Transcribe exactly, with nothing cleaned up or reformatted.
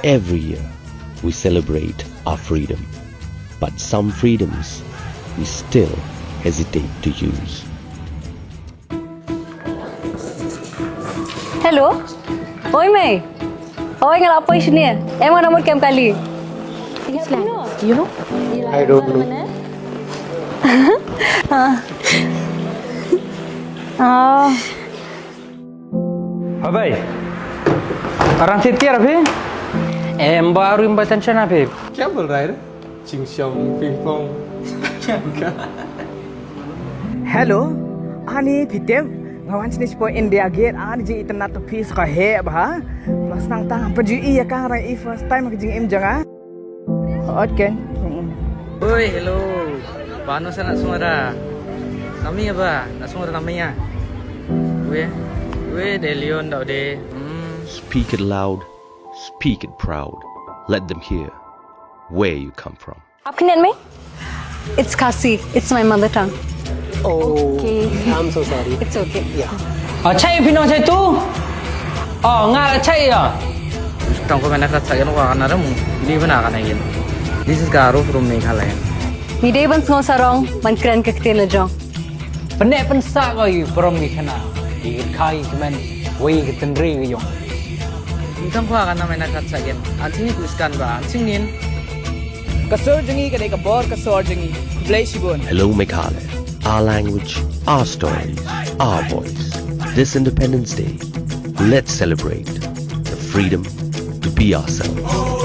Every year, we celebrate our freedom. But some freedoms we still hesitate to use. Hello. Oi, mei. Oi, nga la poi shane. Em, nga namar kem kali. You know? I don't know. Ah. Habai. Arang titir abi. Em, baru imba tension abi. Kya bol raha hai re? Ching shong ping pong. Hello. Ani phi tip, nga wan shane shapoh India Gate, ani jingitynnad to phi sa ka heh bha. Plus nangta ngam pat ju i ïa ka, nga dang i first time ha ka jingim jong nga. Hooid keiñ. Oi, hello. Bano sa na sumara. Nami ba, na sumara nami ya. We, we de Leon da de. Hmm. Speak it loud, speak it proud. Let them hear where you come from. Aap kine mein? It's Khasi. It's my mother tongue. Oh, okay. I'm so sorry. It's okay. Yeah. Achai phi nong chai tu? Oh, nga achai ya. Tang ko mena ka sa ken wa na ram. Ni bana ka na yin. This is Garo from Meghalaya. Ngi dei ban sngew sarong, ban kren ka ktien la jong. Pynneh pynsah ko ïa u parom ngi khana. Ïa ka kha ïa ka kmen, wei ïa ka tynri ka jong. Ym tang khwa ka nam ïa na khat sa ïa. An sing ni ku skan ba, an sing nin. Ka sur jong ngi ka dei ka bor ka sor jong ngi. Khublei shibun. Hello Meghalaya, our language, our stories, our voice. This Independence Day, let's celebrate the freedom to be ourselves.